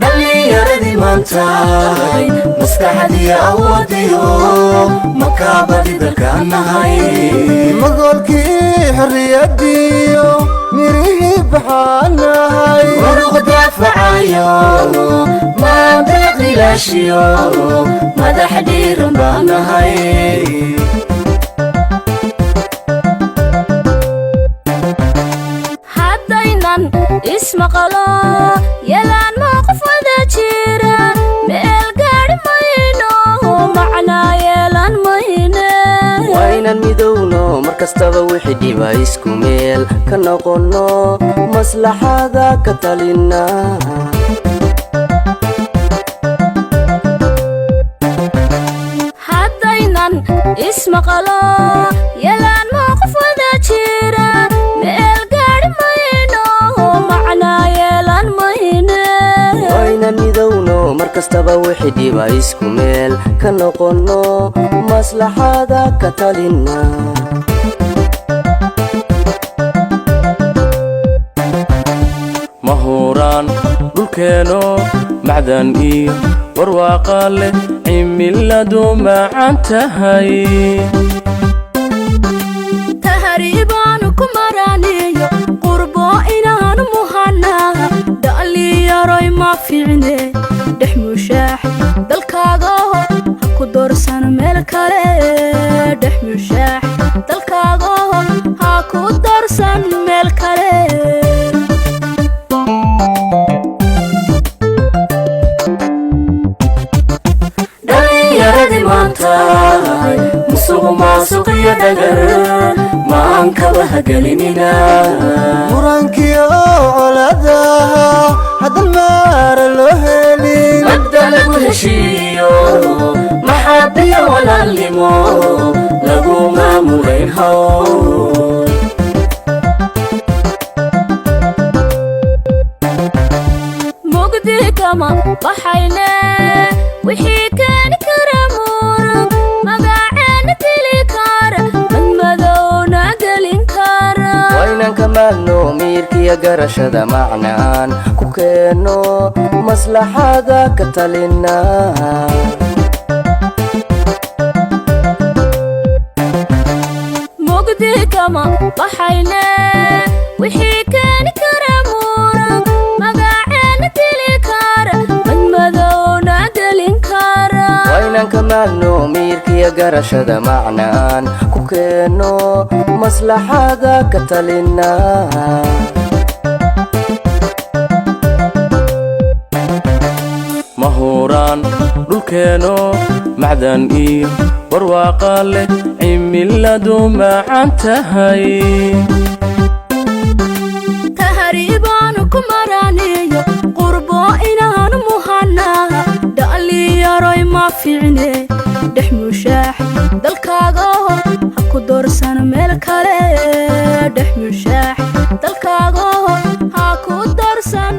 Dhallinyaradii maantaay, maskaxdii awoodiyo makaabadi dalkaan nahay. Magoolkii xorriyadiyo mirihii baxaanahay. Muruq daafacayo, maandeeq ilaashiyo, madax dhiiran baan nahay. Haddaynan ismaqalo yeelaan mowqif wada jira, meel gaadhi mayno, macnaa yeelan mayne. Waa inaan midowno mar kastaba, wixii dhiba isku meel ka noqonno, maslaxada ka talina. Haddaynan ismaqalo yeelaan mowqif wada jira, meel gaadhi mayno, macnaa yeelan mayne. Waa inaan midowno mar kastaba, wixii dhiba isku meel ka noqonno, maslaxada ka talina. Ma huraan dhulkeeno, macdan iyo barwaaqa leh, cimiladu macan tahay. Tahriibaanu ku maraniyo qurbo inaanu muhanaa, dhallinyaroy ma fiicne. Dhex mushaax dalkaagaho, ha ku doorsan meel kale. Dhex mushaax dalkaagaho, ha ku doorsan meel kale. Dhallinyaradii maantaay, musuq maasuq iyo dhagar maankaba hagelinina. Murankiyo coladaha haddan maara loo helin, madda lagu heshiiyo, maxaabiyo walaalnimo lagu maamulayn hawl. Mugdi kama baxayne, wixii keeni kara murug, magaceena dili kara, madmadowna gelin kara. Waa inaan ka maalno miirkiyo garashada, macnaan ku keenno, maslaxada ka talina. Mugdi kama baxayne, wixii keeni kara murug, magaceena dili kara, madmadowna gelin kara. Waa inaan ka maalno miirkiyo garashada, macnaan ku keenno, maslaxada ka talina. Ma huraan dhulkeeno, macdan iyo barwaaqa leh, cimiladu macan tahay. Tahriibaanu ku maraniyo qurbo inaanu muhanaa, dhallinyaroy ma fiicne. Dhex mushaax dalkaagaho, ha ku doorsan meel kale. Dhex mushaax dalkaagaho, ha ku doorsan.